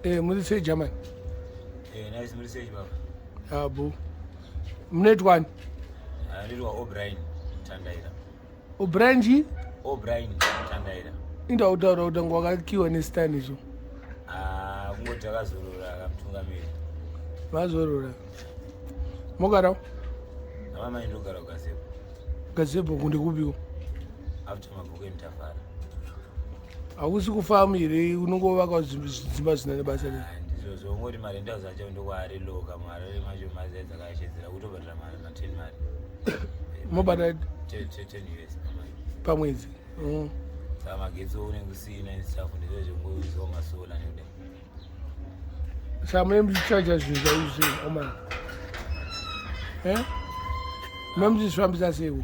Muri sei, German? Nice, muri sei, baba? Abo munoitwani? Ndinoitwa O'Brien Tandaira. O'Brien chii? O'Brien Tandaira. Inda kutaura kuti anga wakakiwa nesitani izvo. Ah, kungoti takazorora kamutungamiri. Mazorora, mogarawo? Amamai, ndogara kuGazebo. Gazebo kundikupiwo? After Mabvuku eMutafara. Hausi kufamu here? Unongovaka dzimba zvisina nebasa rei. Ah, ndizvo zvongoti marentals acho ndokwaari loka muHarare macho, mazai dzakashedzera kutobhadhara mari ma10 mari. Mobhadhara? 10 US pamari. Pamwedzi. Saka magetsi unenge usina, stuff ndizvo zvingoiswa masolar nekudai. Saka mune muchichaja zvinhu zvaizvo sei, omana? Mune muchizvifambisa seiko?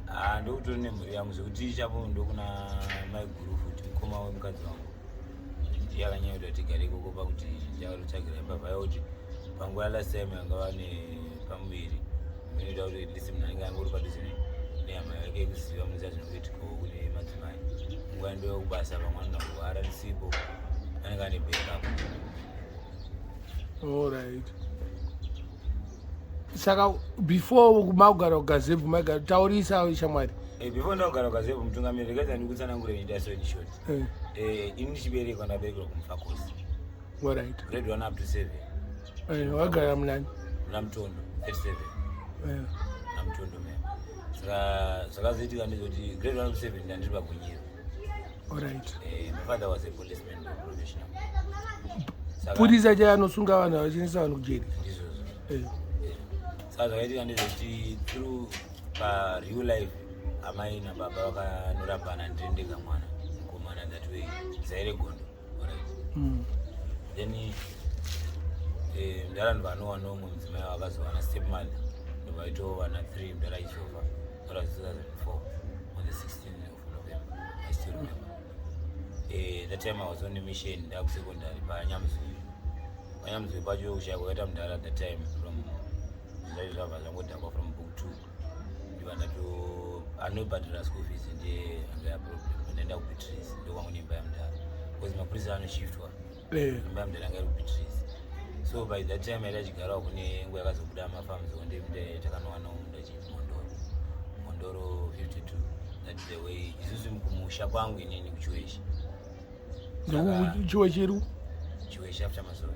Ah, ndokutori nemhuri yangu zvekuti ichapo ndokuna maiguru futi, mukoma wemukadzi wangu ndiye akanyanya kuti tigare ikoko, pakuti chakatotsvagira imba vaya kuti panguva yalast time yanga vane pamuviri inoita kuti ndisi munhu anenge angori padhuze nehama yake yekuziva muziva zvinokuitikawo kune madzimai. Nguva ndoya kubasa, vamwe vanoda kurwara ndisipo, anenge ane backup. Allright, saka before magara kuGazebhu, maigara, taurisa shamwari. Before ndakugara kuGazebhu, mutungamiri, regaidza ndikutsanangure inoita so in short. Ini ndichiberekwa, ndaberekerwa kuMufakosi. Grade 1 up to 7. Wagara munani? Muna Mutondo 37. Muna Mutondo mea. Saka zvakazoitika ndezvekuti grade 1 up to 7 ndandiri paGunyiro. My father was a policeman by professional. Purisa chai anosunga vanhu vachiendesa vanhu kujeri? Ndizvozvo. Saka zvakaitika ndezvekuti through pareal life amai nababa vakanorambana, ndiri ndega mwana mukomana, that way zai regondo, alright. Then mudhara ndovanowana umwe mudzimai wakazowana stepmother, ndovaitawo vana 3. Mudhara achifa, that was 2004 on the 16th of November, I still remember. That time I was on a mission, ndakusecondary paNyamuzui. PaNyamuzui pacho kushaya kwakaita mudhara that time, from zvacho zvabva zvangodhakwa from book two, ndibva ndato anobhadhara school fees, ndiye anga yaproblem. Ndaenda kuBeatrice, ndokwangu neimba yamudhara because mapurisa anoshiftwa. Imba yamudhara anga iri kuBeatrice, so by that time aida achigarawo kune nguva yakazobuda mafarms onde takanowanawo munda chiMondoro, Mondoro 52. That's the way isusu kumusha kwangu inini kuChiweshe. Chiwe chiru? Chiweshe after Mazoe.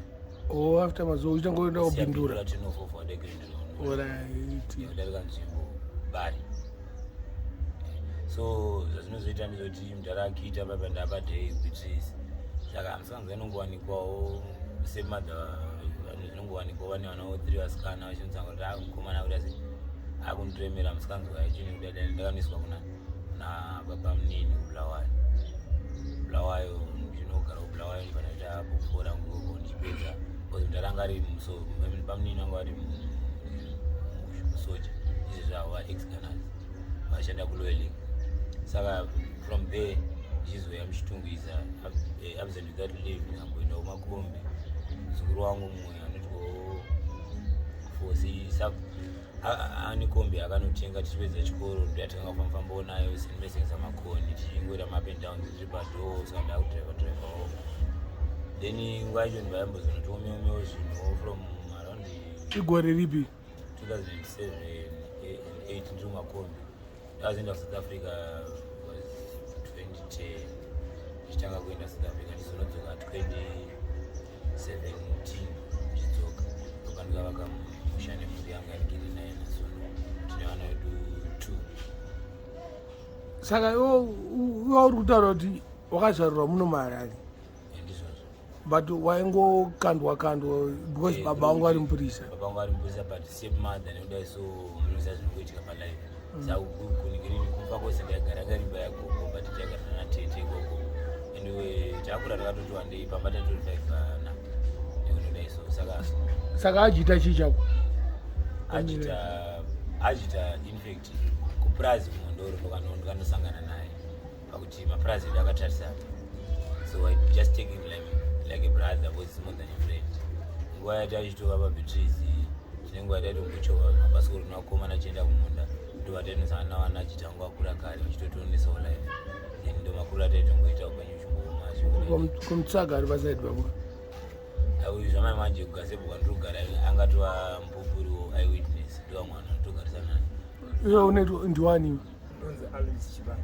O, after Mazoe uchangoenda kuBindura. Tinofofwa. Kudarika nzvimbo bari. So zvazvinozoita ndezvekuti mudhara akiita papa ndapa day Beatrice, saka musikanzwa inongowanikwawo semadha, zvinongowanikwawo vane vanawo three vasikana vachinotanga kuti mukomana akuti asi akundiremera musikanzwa yacho nekuti ndakanoiswa kuna nababa munini kuBulawayo. Bulawayo ndinogara kuBulawayo, ndipanoita book rangu ikoko ndichipedza because mudhara anga ari bamunini vanga vari musoja, izvi zvava ex gunners vashanda kuLoeling. Saka from there ndichizoya muChitungwiza, absent without leave, ndikamboenda kumakombi. Muzukuru wangu mumwe anotwawo Fosi, ane kombi akanotenga tichipedza chikoro, ndoyatakanga kufamba nayo sendimesengesa makoni, tichingoita maup and down tiri padhoo. Saka ndakudhiraivha dhiraivhawo, then nguva yacho ndivayambozonotiomeumewo zvinhu from around Igore ripi? 2007 8 ndiri mumakombi. Ndakazoenda kuSouth Africa was 2010, ndichitanga kuenda South Africa, ndizonodzoka 2017. Ndichidzoka ndoka ndikavaka musha nemhuri yangu yandigiri naye nasono, tine vana vedu two. Saka iwe uri kutaura kuti wakazvarirwa muno muHarare? Ndizvozvo. But waingokandwa kandwa because baba vangu vari mupurisa? Baba vangu vari mupurisa, but stepmother nekudai, so munoziva zvinongoitika palife. Saka kuningirini kumba kwose ndaigara ngarimba yagogo, but taigara nanatete ikoko and takura takatoti wandei pamba, tatori five vana nekunodai, so saka Saka achiita chii chako? Achita infact kupurazi kuMondoro, ndikanosangana naye pakuti mapurazi edu akatarisana, so I just take him like a brother because more than a friend. Nguva yati achitova paBeatrice, tine nguva yataitombochova mabhasikoro nevakomana achienda kumunda, ndobva tainosangana navana achita nguva akura kare vachitotionesawo life, then ndo makuru ataitongoita upenyu uchingooma. Kumutsvaga ari pasaidi pako? Zvamai manje kugazebo kwandiri kugara angatova mupupuriwo, eyewitness, ndovamwe vanhu vanotogarisana naye. Iwe unoitwa ndiwani? Ndonzi Alois Chibanda.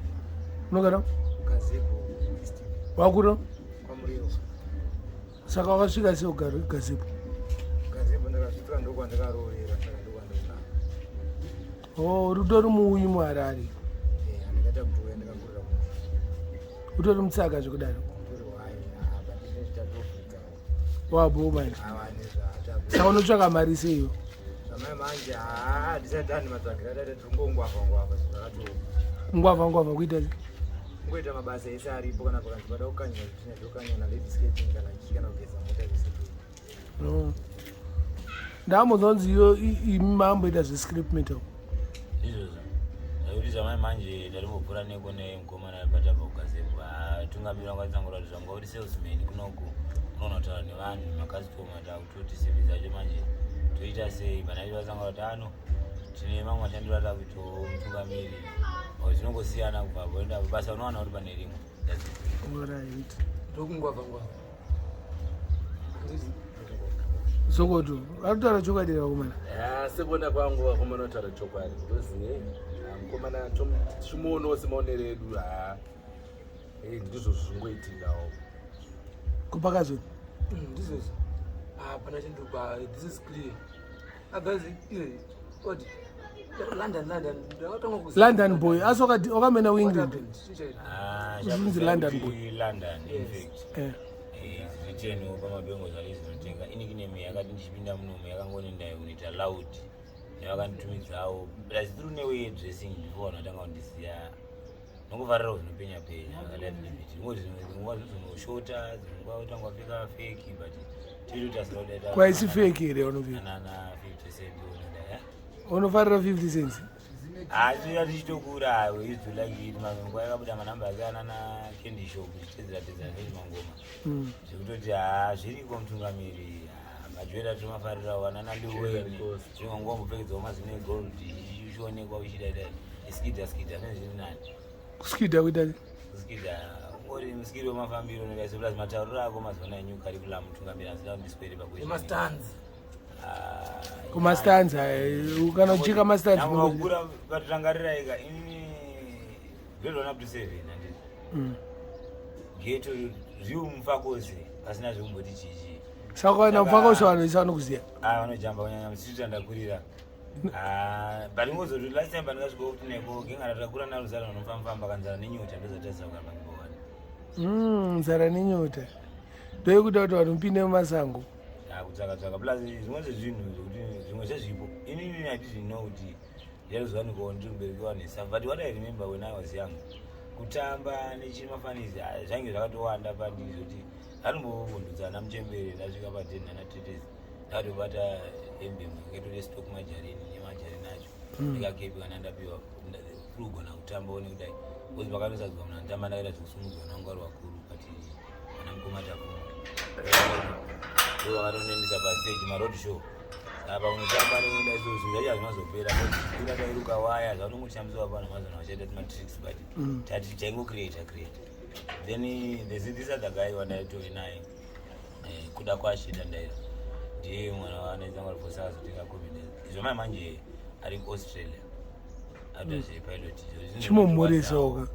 Unogara? Gazebo East. Wakura? KwaMurewa. Saka wakasvika sei kugara gazebo? Gazebo ndakasvika ndokwandakaroorera, saka ndokwandogara. O, rutori muuyi muHarare? Handikaita kuuya, ndakakurira kumusha. Utori mutsaka zvekudaro? Tori wai apa ndine zvitatofika. Wabo manje. Ava nezvaataku. Saka unotsvaka mari seiyo? Zvamai manje, haa, ndisati ane matsvagira ataita, tiri ngongwavha ngwavha zvakatooma. Ngwavha ngwavha kuita sei? Kungoita mabasa ese aripo, kana pakanzi pada kukanywa zvitina tokanywa, nalandscaping kana chii, kana kugeza mota, zvese. No. Ndambonzwa iyo imi mamboita zvescrap metal. Ndizvozvo zvekuti zvamai manje ndarimbopfuura neko nemukomana patapa kugazebo, tungamiri vanga vatsangura kuti zvanga uri salesman kunoku, unoona kutaura nevanhu, macustomer, takutoti simbi dzacho manje toita sei. Pana vatsangura kuti ano tine mamwe mashandiro atakuitawo mutungamiri. Zvinongosiyana kubva poenda basa, unowana uri pane rimwe. That's it. Alright. Ndokungwavha ngwavha. Sokoto vari kutaura chokwadi here, vakomana? Sekuona kwangu, vakomana kutaura chokwadi, because mukomana tichimuonawo semaonero edu, ha, ndizvo zvingoitikawo. Kupakazoni? Ndizvozvo, hapana chinduba. This is clear. Otherwise iwe odi London, London ndakatanga kuziva. London boy, asi wakamena kuEngland? What happened? Chichaita. Ah, Zvinzi chakuziva London kuti boy. London, in Yes. fact, written pamabhengo zvali zvinotenga inikinemi yakati ndichipinda munomu yakangonendai kunoita loud nevakanditumidzawo, plus through neway yedressing before vanhu vatanga kundiziya, nongofarirawo zvinopenya penya akadai. Ngoti dzimwe nguva zvinozonoshota, dzimwe nguva utanga wapfeka fake, but tiri kutasira. Kwaisi fake here unopfeka? Anana 50 Cent unoda. Unofarira 50 Cents? Asi tichitokura, we used to like it. Nguva yakabuda manamba ake anana Candy Shop, tichitedzera tedzera nezvimangoma zvekutoti ha, zviriko mutungamiri. Majoera tinomafarirawo, anana Lil Wayne, zvimwe nguva mbopfekedzawo mazino egold, uchionekwa uchidaidai, skida skida zvinenge zviri nani. Kuskida kuita? Kuskida ungori muskiri wemafambiro unodaise, plus matauriro ako mazuva anaya, new curriculum, mutungamiri, asida kundiswere. Nemastands. Kumastands, kana uchika mastands. Kura patirangariraika ini grade 1 up to 7, handiti? Ghetto riu mufakosi, pasina zvekumboti chichi. Saka kana mufakausha vanhu vese vanokuziya? Ah, vanojamba, kunyanya mustreet andakurira. Ah, but ingozoti last time pandikasvika kuti neko genga ratakura naro zara vanofambafamba kanzara nenyota, ndozatarisa kugara pangibowani. Nzara nenyota ndoyekuita kuti vanhu mupinde mumasango. Kutsvaka tsvaka, plus zvimwe zvezvinhu zvekuti zvimwe zvezvipo inini I didn't know kuti ndaizowanikawo ndiri mubereki wanhu esafu, but what I remember when I was young, kutamba nechimafanizi zvainge zvakatowanda pandiri, zvekuti ndatombovhundudzana muchembere. Ndasvika padeni nana tetezi, ndakatobata hembe yakaitore stock majarini nemajarini acho ndikakepi kana ndapiwa kuri kugona kutambawo nekudai, because pakatosadzwa munhu anotamba, ndakaita zvekusumudzwa nangu vari vakuru, but vana mukoma Tafuma ndo vakatonendesa pastage maroad show. Saka paunotamba nekuda izvo, zvinhu zvacho hazvinazopera. Kura tairuka waya zvaunongoshandiswa pano mazona vachaita timatricks, but tati taingocreata create. Then there's this other guy wandaitove naye, Kuda Kwashe Dandaira, ndiye mwana wanaizanga rifosa azotenga confidence. Izvo mai manje ari kuAustralia, aita zvepilot. Chimomhoresawo.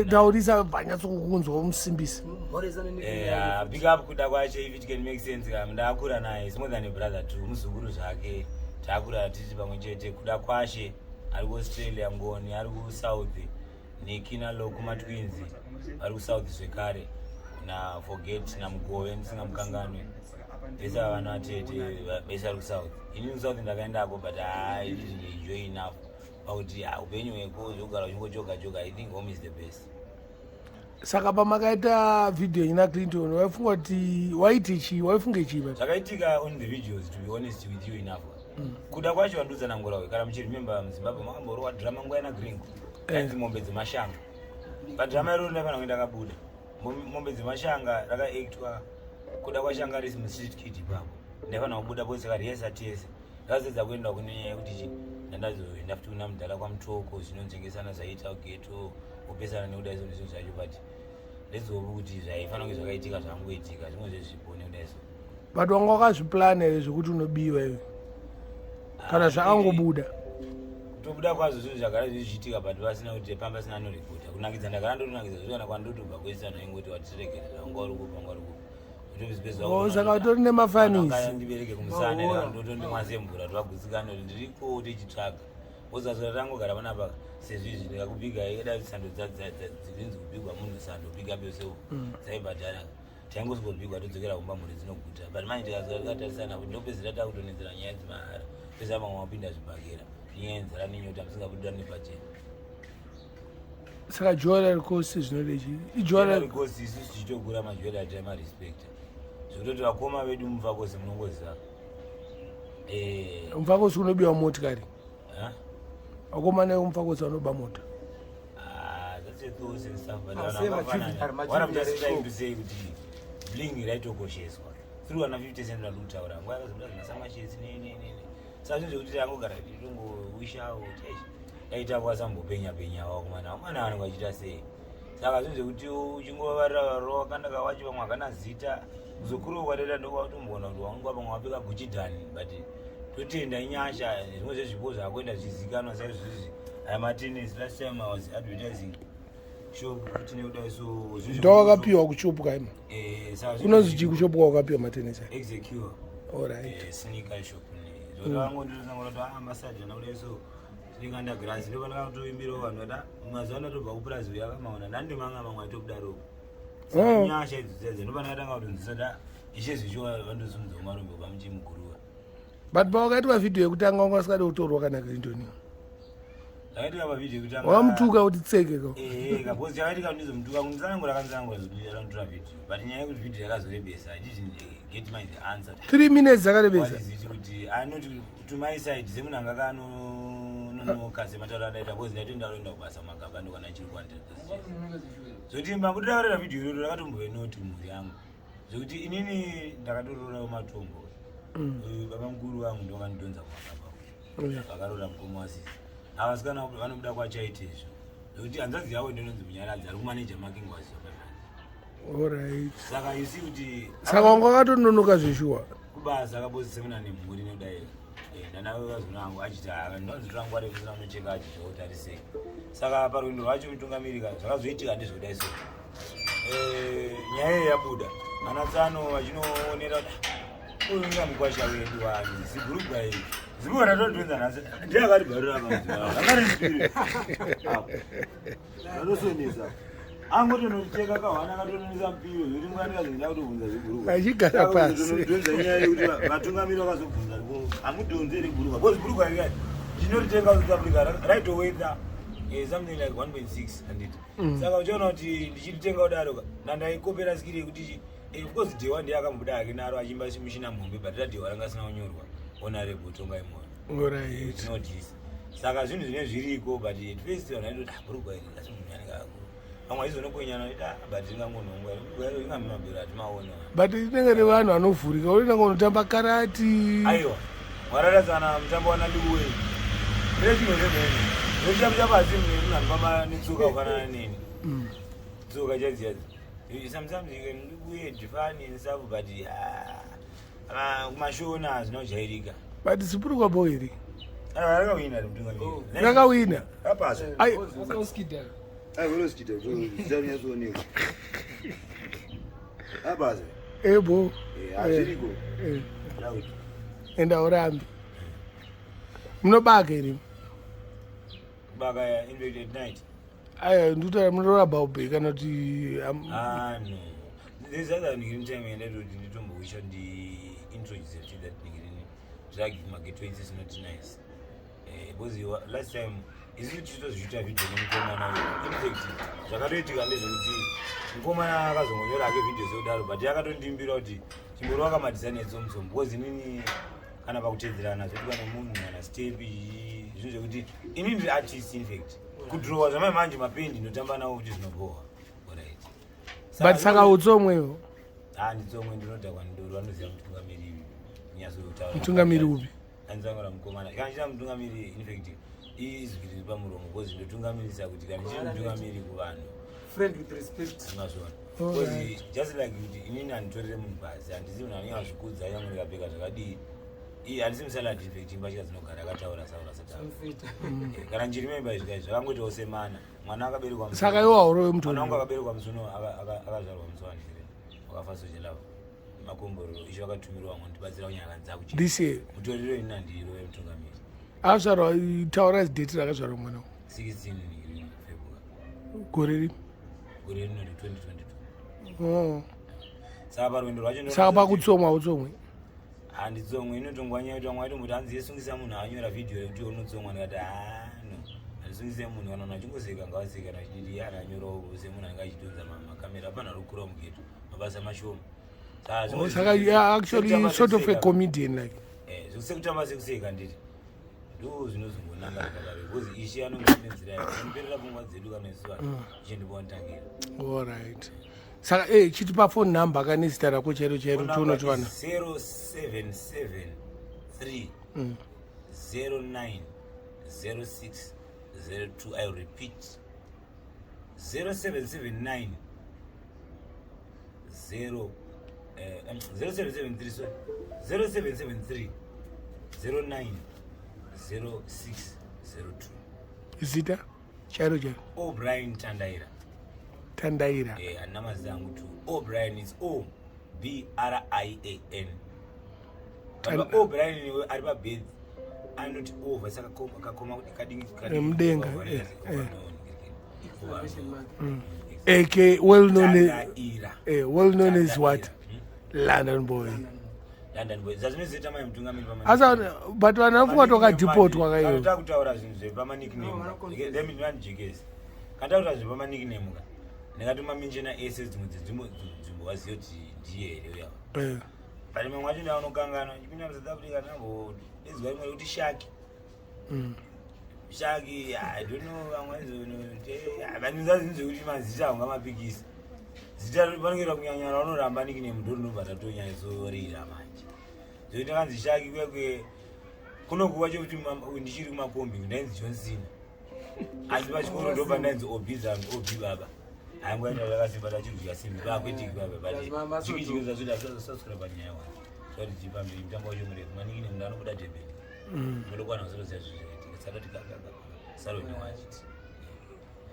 Taurisa vanyatsokukunzwa, umusimbisa. Mhoresa. Big up Kuda Kwacho, if it can make sense. Kam ndakura naye, is more than a brother to muzukuru zvake, takura tiri pamwe chete. Kuda Kwashe ari kuAustralia, Ngoni ari kuSouth, Nikina Loku, matwins vari kuSouth zvekare, na Forget naMugove ndisingamukanganwe, vese ava vana vatete vese vari kuSouth. Inini kuSouth ndakaendako, but I didn't enjoy enough pakuti upenyu hweko zvekugara uchingojoga joga. I think home is the best. Saka pamakaita vhidhiyo yenyu naClinton, waifunga kuti waite chii? Waifunge chii pa? Zvakaitika on the videos, to be honest with you enough, Kuda Kwacho wandutsanangura kana muchiremember, muZimbabwe makamborowa drama nguva yana Gringo, yainzi Mombe Dzemashanga. Padrama iroro ndaifanira kunge ndakabuda. Mombe Dzemashanga rakaactwa Kuda Kwashanga risi mustreet kid. Ipapo ndaifanira kubuda because takariyesa tese. Ndakazedza kuenda kune nyaya yekuti chi ndandazoenda futi kuna mudhara kwaMutoko, zvinonzengesana zvaita ghetto kupesana nekuda izvo nezvinhu zvacho, but ndezove kuti zvaifanira kunge zvakaitika zvangoitika, zvimwe zvezvipo nekuda izvo. But wanga wakazviplana here zvekuti unobiwa iwe kana Ah, zvakangobuda? Kutobuda kwazvo zvinhu zvagara zvichiitika, but vasina kuti pamba pasina anoripota. Kunakidza ndagara ndotonakidza zviri kana kwandotobva kwese vanhu vaingoti watiregerera, wanga uri kupi, wanga uri kupi. Oh, saka utori nemafanisi. Ndibereke kumusana ndotondimwa semvura tovagutsikana kuti ndiriko tichitsvaga. Ozazora tangogara panapa sezvizvi ndikakubhiga ida sando dzinzi kubhigwa munhu sando big up yourself dzaibhadhara taingosingobhigwa todzokera kumba mhuri dzinoguta, but manje tikazora tikatarisana kuti ndopedzera takutonetsera nyaya dzemahara pesa vamwe vapinda zvibhakera nenyaya yenzara nenyota musingabudira nepachena. Saka jewelry cost zvinode chii? Ijewelry cost isusu tichitogura majewelry ataimarespecta zvekutoti vakoma vedu mufakosi munongoziva. Mufakosi unobiwa motikari. Huh? Vakomana vemufakosi vanoba mota. Ah, that's a thought and stuff, but Ah, vanhu sei vakafanana. majuviri- What I'm majuviri just trying ariko. to say kuti bling raitokosheswa through ana 50 cent vandiri kutaura nguva yakazobuda zvimasamashesi ne saka zvinhu zvekuti angogara titongowishawo kuti eish daita kwasambopenya penya wakomana vakomana vanenge vachiita sei. Saka zvinhu zvekuti uchingovavarira varova wakanda kawachi vamwe hakana zita kuzokurawo kwataita ndokwatomboona kuti wanga vamwe wapfeka Gucci dani, but totenda inyasha zvimwe zvezvipo zvakuenda zvichizikanwa saizvozvizvi aya matennis. Last time I was advertising shop kuti nekudai so zvinhu Ndo wakapiwa kushop kaima? Saka zvinhu Kunonzi chii kushop kwawakapiwa matenesi aya? Execure. Alright. Sneaker shop zvotavangonditosangura kuti ambassador nakudai so sneaker undergrass ndopandakatoimbirawo vanhu vada mazuva andatobva kupurazi uyo akamaona ndandimanga mamwe aitokudaroko. Oh. Nyasha idzo dzedze ndopandakatanga kutonzisa da ishe zvichiwa vandosumudzawo marombe kubva muchimuguruva. But pawakaitwa vhidhiyo yekutanga wanga usingade kutorwa kana Clinton? Zvakaitika pavhidhiyo yekutanga Wakamutuka kuti tseke ko? Because chakaitika ndizomutuka kunditsanangura akanditsanangura zvekuti vhidhiyo, but nyaya yekuti vhidhiyo yakazorebesa, I didn't get my the answer. 3 minutes dzakarебesa. What is it kuti anoti to my side semunhu anga kanononoka sematauro andaita because ndaitoenda kuenda kubasa mumagaba ndokana chiri kuwandira zvokuti makutaurira vhidhiyo iroro rakatombove noti mhuri yangu zvekuti inini ndakatororawo matombo. Baba mukuru vangu ndokandidhonza kumagaba vakarora mukoma wasisi avasikana vanobuda kwachaite izvo zvekuti hanzvadzi yavo ndinonzi Munyaradzi ari kumaneja making waziva. Alright. Saka you see kuti Saka wanga wakatononoka zveshuwa. Kubasa akabozise muna nemhuri nodai ndanawe vazonangu achiti ndonzi refu anocheka achiti otarisei. Saka parwendo rwacho mutungamiri ka zvakazoitika ndezvekudai so nyaya iyi yabuda ana tsano vachinoonera kuti uyu nga mukwasha wedu wani zibhurugwa iri zibhurugwa ratodhonza nhasi ndiye akaribharura pamudzimai ratosonesa angotonocheka kahwana akatononesa mupiro zvekuti mukandikazoenda kutobvunza zvibhurugwa Achigara pasi. Dhonza nyaya yekuti vatungamiri vakazobvunza hamudhonze here bhurugwa because bhurugwa rikai ndinoritenga South Africa raitowetha something like 1.6 handiti? Saka uchiona kuti ndichiritenga kudaro ka nandaikopera skiri yekuti of course Dhewa ndiye akambobuda hake naro achiimba mushina muhombe, but raDhewa ranga asina kunyorwa Honorable Tongai Moyo. Alright. Notice saka zvinhu zvine zviriko, but at first vanhu vaitoti, "Ah, bhurugwa iri," asi munhu anenge vamwe vaizonokunyana ita, but ringangonhongwa bhurugwa iro ringamabhero hatimaona. But rinenge revanhu vanovhurika urinenge unotamba karati. Aiwa, wararadzana mutambo wana liuwe ndine chimwe zvemene nochitambisa pasi munhu anofamba netsoka kufanana neni tsoka chadzi sometimes you can look weird, funny and stuff, but ah, kumashona hazvina kujairika. But zibhurugwa bo iri? Aiwa, rakawina mutungamiri. Rakawina? Rapasa. Ai. Aiwerosikita zitanyatsooneka abaza. Ebo. Hazviriko. Enda urambi munobaka iri? Baka in fact at night. Aya ndikutaura munotora baube kana kuti Ah, no, there's other nigiri time yandaitoti nditombowisha ndi introduce to that nigirini drug mageto is not nice because last time isusu tichitozviita video nemukomana uyu. In fact zvakatoitika ndezvekuti mukomana akazongonyora hake video sekudaro, but akatondimbira kuti chimbori wakamadhisana etsomutsomu because inini kana pakutedzerana zvekuti pane munhu kana step zvinhu zvekuti inini ndiri artist. In fact kudhirowa zvamai manje mapendi ndinotamba nawo kuti zvinobhowa, alright. But saka utsomwewo? Ah, nditsomwe, ndinodhakwa ndoro vanoziva mutungamiri nyatsotaura. Mutungamiri upi? Anditsanangura mukomana kana china mutungamiri, in fact izwi riri pamuromo because ndotungamirisa kuti kana chiri mutungamiri kuvanhu. Friend with respect. Unazviona. Because just like kuti inini handitorere munhu pasi, handisi munhu anenge azvikudza nyange ndikapfeka zvakadii. Handisi musalad effect, imbatya dzinogara akataura saura sataura. Eh, kana ndichiremember izvi zvakangoitawo semana mwana akaberekwa Saka iwo haurove mwana wangu mutoriro? Akaberekwa musi uno, akazvarwa musi wandiri wakafa Soul Jah Love, makomborero isho akatumirwa vamwe ndibatsira kunyanya dzakuchi This year? Mutoriro ini handirove mutungamiri. Akazvarwa, taura date rakazvarwa mwana. 16 February. Gore ripi? Gore rino re2022. Oh. Saka parwendo rwacho Saka pakutsomwa hautsomwi? Handitsomwe, inotongwa nyaya yekuti vamwe vaitomboti hanzi yesungisa munhu anyora vhidhiyo yekuti unotsomwa. Ndikati hano handisungise munhu. Kana munhu achingoseka ngavaseka, kana achididi ana anyorawo semunhu anenge achitonza makamera, hapana rokukura mugeto, mabasa mashoma. Saka Oh, saka you are actually sort of a comedian like? Sekutamba sekuseka, nditi ndo zvinozongonanga zvakadaro, because ishe anonge nenzira yake anoperera pfungwa dzedu kana isu vanhu, ishe ndipo vanotangira. Allright, saka chitipa phone number kane zita rako chairo chairo, tione tiwana. 0773 09 06 02. I repeat, 0779 0 0773, sorry, 0773 09 06 02. Zita chairo chairo? O'Brien Tandaira. Tandaira. Handina mazita angu tu. O'Brien is O B R I A N. O'Brien niwe ari pabed anoti over, saka kakoma kuti kadingi. Mudenga, Exclamation mark. Aka well known as, Tandaira. Well known as what? London Boy. London Boy zvazvinozoita mai mutungamiri. Asa but vanhu vafunga tokadhipotwa kaiyo. Takutaura zvinhu zvepamanickname. No, vanoconfuse. Ndijekesi kana takutaura zvepamanickname ka, ndingatomamenshena ese dzimwe dzenzvimbo nzvimbo vazive kuti ndiye here uyava. But mamwe acho ndaanokanganwa chipinda muSouth Africa nambo ezuva rimwe rekuti Shaki. Shaki, I don't know, vamwe vanhu zvinhu zvekuti mazita haunga mapikisi zita vanongera kunyanya raunoramba nickname, ndo rinobva ratonyatsorira manje. Zvekuti ndakanzi Shaki kwekwe kunokuva chokuti ndichiri kumakombi ndainzi John Cena, asi pachikoro ndobva ndainzi Obizan Obi baba. Haingoita zvakasimba tachirudya simbi pakwetiki baba, but chiki chiki zvazvida panyaya wani zvati chipambiri mutambo wacho murefu manickname ndanobuda Durban munokwana kuzotoziva zvinhu zvakaitika satati saroni wachiti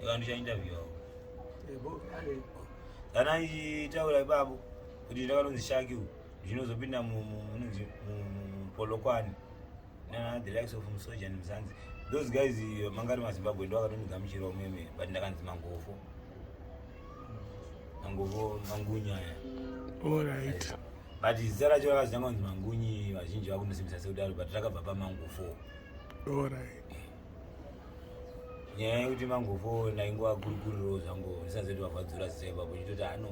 ikandichainterviewawo. Kana ichitaura ipapo kuti ndakatonzi Shaki uku, ndinozopinda munonzi muPolokwane nana the likes of Musoja neMuzanzi, those guys, mangari maZimbabwe, ndo akatondigamuchirawo meme, but ndakanzi Mangofo, Mangofo, Mangunya aya. But zita racho rakazotanga kunzi Mangunyi, vazhinji vakundosimbisa sekudaro, but rakabva paMangofo. Nyaya yekuti Mangofo ndaingova kurukuriro zvangu ndisazoti vavhadzura zita ipapo, chitoti ano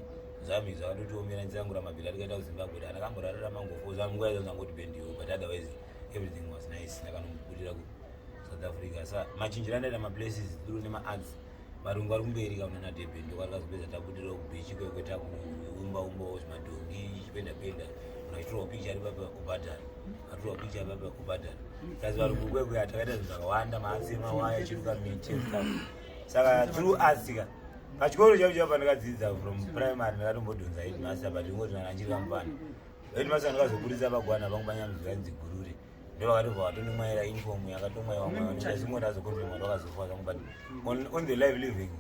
zvami zvakatotiomera nzangura mabhiri atikaita kuZimbabwe kuti andakamborarira Mangofo zvangu nguva idzo zvangoti bendiwo, but otherwise everything was nice. Ndakanomubudira kuSouth Africa, sa machinjiro andaita maplaces through nemaarts, varungu vari kumberi kauna naDurban, ndokwatakazopedza tabudirawo kubeach kwekwe, takuumba umbawo zvimadhongi, chipenda penda, munhu achitorwa picture ari papa kubhadhara, atorwa picture papa kubhadhara. Saka varungu kwekwe takaita zvinhu zvakawanda, maarts emawaya, chiruka miti and stuff. Saka through arts ka, pachikoro chaipo chaipo pandakadzidza from primary, ndakatombodhonza headmaster, but ingoti kana ndichiri kamupana headmaster ndakazoburitsa pagwana pangu panyamuzwi rainzi Gurure, ndo vakatobva vatonimwaira uniform yakatomwaiwa mwaiwa, ndazimwe ndazokonfirma ndakazofa zvangu. But on the live living,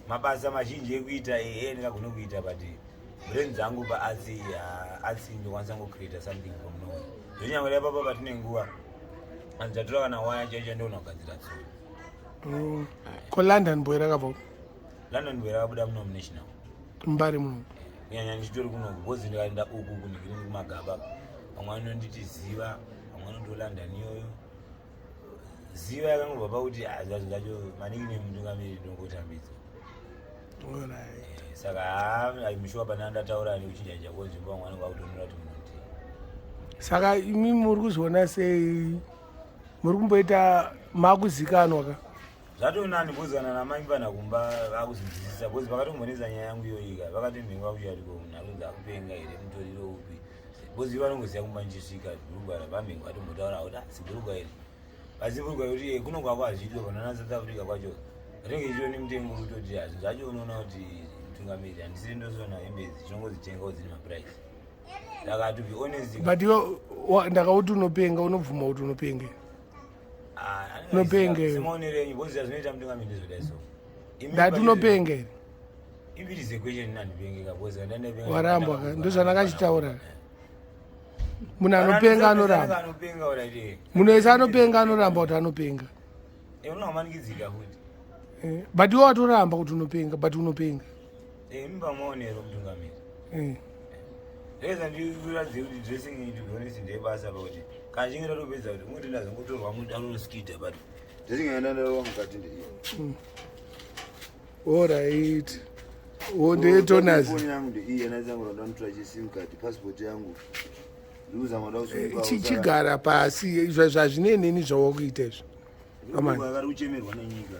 mabasa mazhinji ekuita ehe ndingagone kuita, but brain dzangu paarts, arts ndokwanisa ngocreata something from nowhere. Zvonyangwe dai papa patine nguva andichatora kana waya chaicho ndoona kugadzira tsoro. Ko London Boy rakabva? London Boy rakabuda muno munational. Mbari muno? Kunyanya ndichitori kunoku, because ndikaenda uku kunhikirini kumagaba, vamwe vanonditi Ziva, vamwe vanonditi London. Iyoyo Ziva yakangobva pakuti zvacho zvacho manickname mutungamiri ndongotambidzwa. Saka haa mushuwa pana ndataura nekuchinjanja kwenzvimbo, vamwe vanenge vakutonora kuti munhu ndi Saka imi muri kuzviona sei? Muri kumboita makuzikanwa ka? Zvatonani, because kana namai kumba vakuzinzwisisa, because vakatombonetsa nyaya yangu iyoyika, vakati mhengo vakuchatiko munhu akunzi akupenga here, mutoriro upi, because ivo vanongoziva kumba ndichisvika bhurugwa ravamhengo vatombotaura kuti si bhurugwa iri, asi bhurugwa yekuti kuno kwako hazviitwa panana South Africa kwacho rinenge ichitori nemutengo, kutoti zvinhu zvacho unoona kuti Mutungamiri, handisiri ndosona hembe idzi, tinongodzitengawo, dzine maprice, saka to be honest. But iwe ndakauti unopenga, unobvuma kuti unopenge? Ah, Unopenge. Semaonero enyu, because zvinoita, mutungamiri, ndizvodai so. Ndati unopenga here? If it is a question, nandipengeka because ndandapenga. Warambwa ka, ndozvandakachitaura. Munhu anopenga anoramba. Anopenga uraite. Munhu wese anopenga anoramba kuti anopenga. Unohamanikidzika futi. But iwe watoramba kuti unopenga, but unopenga. Imba maonero, mutungamiri. Reza ndikuratidze kuti dressing, to be honest, ndeyebasa, pakuti kana chinge tatopedza kuti ungoti ndazongotorwa mudaroroskida, but Dressing yandandarova mukati ndeiyi. Alright, o ndeyetonas. Foni yangu ndeiyi, yanaitsangu ndanotora chisim card, passport yangu, ndikuzama da. Chigara pasi, zvazvineneni zvawakuita izvi. Amani. Akari kuchemerwa nenyika.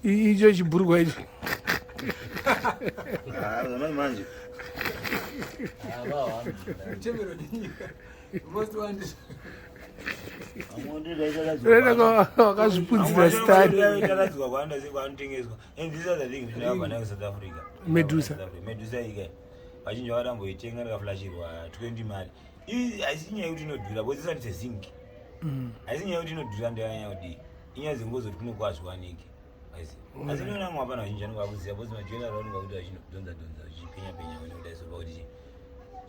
Icho chibhurugwa icho. Ah, zamani manje. Kuchemerwa nenyika, most wanted. Wakazvipunzira stani. Takadzwa kwaanda sei kwaanotengeswa, and this other thing ndinakabva nayo South Africa. Medusa. Medusa ika vazhinji vakatamboitenga, ndikaflashirwa 20 mari. Iyi haisi nyaya yekuti inodhura, because isati sezingi. Haisi nyaya yekuti inodhura, ndeyanyanya kudii, inyaya dzengozoti kuno kwazviwaniki. Asi ndinoona mwe hapana vazhinji vanenge vakuziva, because majewellery vanenge vakuti vachinodhonza dhonza, vachipenya penya kune kudai. So pakuti chii,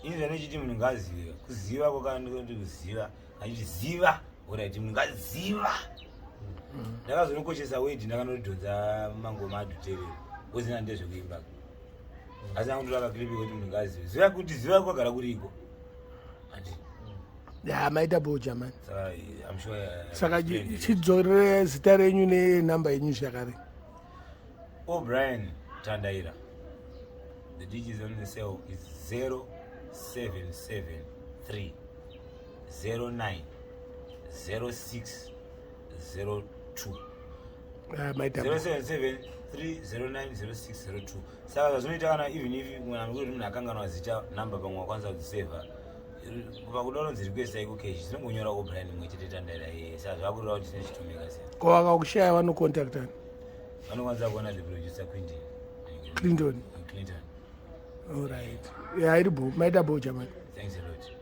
ini zvanochiti munhu ngaazive, kuziva kwakandoti kuziva, achiti ziva, alright, munhu ngaziva. Ndakazonokoshesa wedi, ndakanodhonza mangoma adhuterere ozina ndezvekuimba, asi angutora kaclip kuti munhu ngazive, ziva kuti ziva kwagara kuriko, andi. Ya, maita boja mani. Saka I'm sure Saka explained it. Chidzorere zita renyu nenhamba yenyu zvakare. O'Brien Tandaira. The digits on the cell is 0773 09 06 02. Ah, maita bo. 077 309 0602. Saka zvazvinoita, kana even if munhu kuti munhu akanganwa zita, namba pamwe wakwanisa kudzisevha, pakuda unonzi request aiko cash, zinongonyora O'Brien mumwe chete Tandaira iye. Saka zvakureva kuti chine chitomeka sena. Ko vakakushaya vanocontactani? Vanokwanisa kuona the producer Quinton. Clinton. Clinton. Alright, ya, iri bo, maita boja mani. Thanks a lot.